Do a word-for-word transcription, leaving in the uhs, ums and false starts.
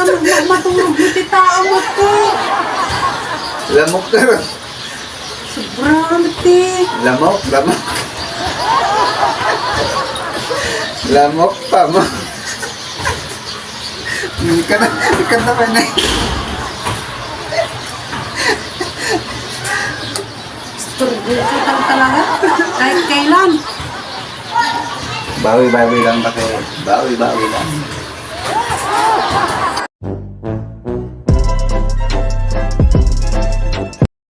Maturog ti tao mo to. Lamok ka ron. Sobra, ti. Lamok, lamok. Lamok pa mo. Kanta, kanta pa na. Istorbo ka talaga. Kahit kailan. Bawi-bawi lang ba kayo? Bawi-bawi lang.